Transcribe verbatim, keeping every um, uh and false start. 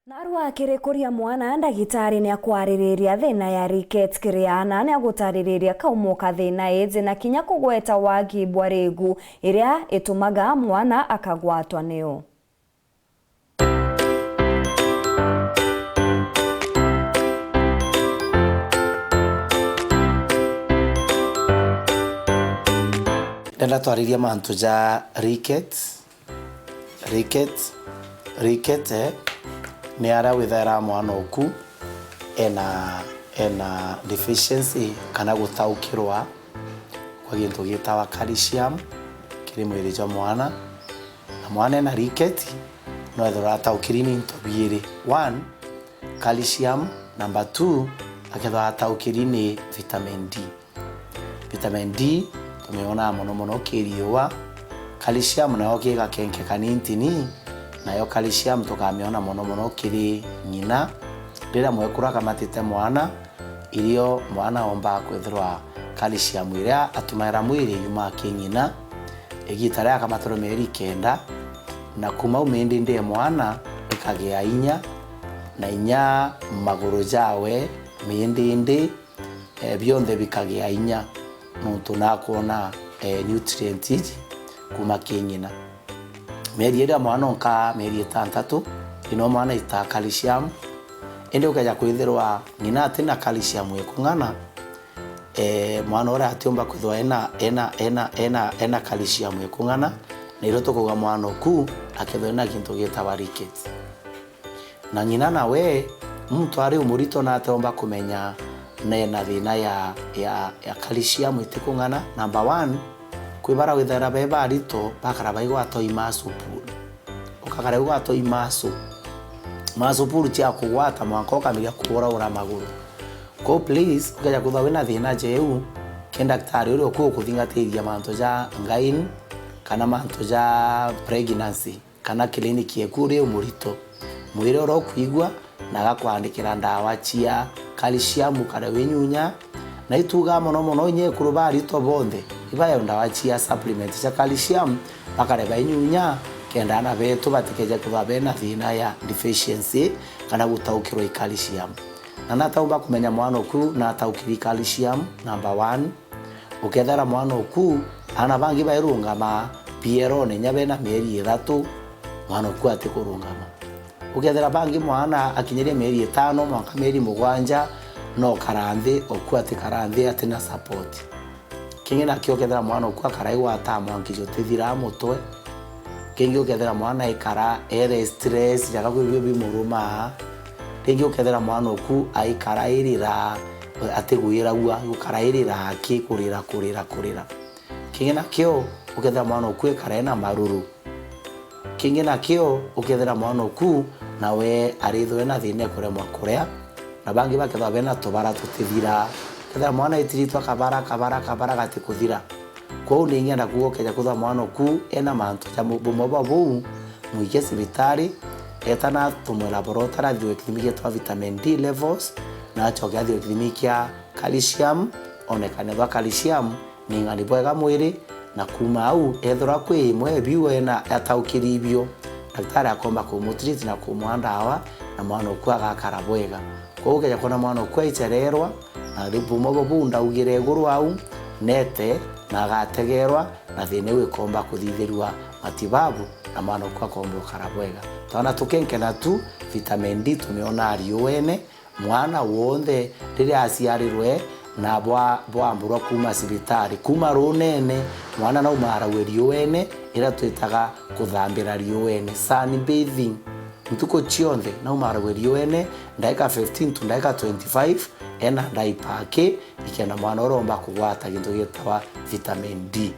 Narua kiri kuria mwana, ndagitari ni akwaririria thina ya rickets kiri aana, ni agutaririria kaumo ka thina iji na kinya kugweta wagi bwa rigu iria itumaga mwana akagwatwa niyo. Ndenda twaririe mantu ja rickets. Rickets, rickets, eh, ni aria withaira mwana oku ena, ena deficiency kana gutaukirwa kwa gintu gitawa calcium kiri mwiri jwa mwana. Na mwana ena rickets no ethirwa ataukiri ni into biiri. One, calcium. Number two, akethirwa ataukiri ni vitamin D. Vitamin D tumionaga mono mono ki riua. Calcium nayo ki gakenke kanintini, nayo calcium tukamiona mono mono kiri ng'ina. Riria mwekuru akamatite mwana, irio mwana ombaga kwithirwa calcium iria atumagira mwiri yumaa ki ng'ina. Igiita riria akamatirwe mieri kenda, na kuuma au mindindi ya mwana ikagia inya, na inya maguru jawe, mindindi, eh, bionthe bikagia inya, nontu nakwona, eh, nutrient iji kuuma ki ng'ina. Mieri iria mwana onka, mieri itantatu, ino mwana itaa calcium. Indi ukeja kwithirwa ng'ina atina calcium ikung'ana, eh, mwana uria atiumba kwithirwa ena, ena, ena, ena, ena calcium ikung'ana, na irio tukuuga mwana oku akethirwa ena gintu gitawa rickets. Na ng'ina nawe, muntu ari umurito na ateomba kumenya na ena thina ya, ya, ya calcium itikung'ana. Number one, kwi bara withaira be barito bakara baigwatwa i muscle pull. Ukakara igwatwa i muscle. Muscle pull cia kugwata mwanka ukamiria kuuraura maguru. Kwou please, ukeja kwithwa wina thina jeu, ke ndaktari uria uku ukuthingatiria mantu ja gynae kana mantu ja pregnancy, kana clinic eku uri umurito. Mwire uria ukwigua na agakwandikira ndawa cia calcium ukare winyunya, na itugaa mono mono inya ekuru baritwa bonthe ibaeo ndawa cia supplement cia calcium bakare bainyunya, kenda aana betu batikeje kwithwa bena thina ya deficiency kana gutaukirwa i calcium. Na nataumba kumenya mwana oku nataukiri calcium? Number one, ukethera mwana oku, aana bangi bairungama P L one inya bena mieri ithatu, mwana oku atikurungama. Ukethera bangi mwana akinyirie mieri itano mwanka mieri mugwanja, no kara nthi, oku atikara nthi atina support. Kingi nakio ukethera mwana oku akara igwata mwanki jutithiraa mutwe. Kingi ukethera mwana aikara e restless, jaga kwi bio bimurumaa. Ringi ukethera mwana oku aikara irira, atigwiragua, gukara irira aki kurira, kurira, kurira. Kingi nakio ukethera mwana oku aikara ena maruru. Kingi nakio ukethira mwana oku nawe arithwe na thina ya kuremwa kuria, na bangi bakethirwa bena tubara tutithira. Ukethira mwana aitiritwe kabara, kabara, kabara gati kuthira. Kwou ni ingenda kuuga ukeja kwithwa mwana oku ena mantu ja mu-, bumwe bwa buu, mwikie cibitari, etana atumwe laboratory athithwe kithimi gietwa vitamin D levels, na acoke athithwe kithimi kia calcium, onekane bwa calcium, ni ng'ani bwega mwiri, na kuuma au, ethirwa kwi imwe biu ena ataukiri ibio, daktari akomba kumutreat na kumwaa ndawa, na mwana oku agakara bwega. Kwou ukeja kwona mwana oku aichererwa, na riu bumwe bwa buu ndaugire iguru au, nete na agategerwa, na thina iu ikomba kuthithirua matibabu, na mwana oku akomba ukara bwega. Twana tukenkena tu, vitamin D tumiona riuene, Mwana wonthe riria aciarirwe na bwa-, bwamburwa kuuma cibitari, kuuma ruunene, mwana naumaaragwe riuene, iria twitaga kuthambira riuene, sunbathing. Ntuku cionthe naumaaragwe riuene, ndaika fifteen to ndaika twenty-five, ena diaper aki, ikenda mwana uria umba kugwata gintu gitawa vitamin D.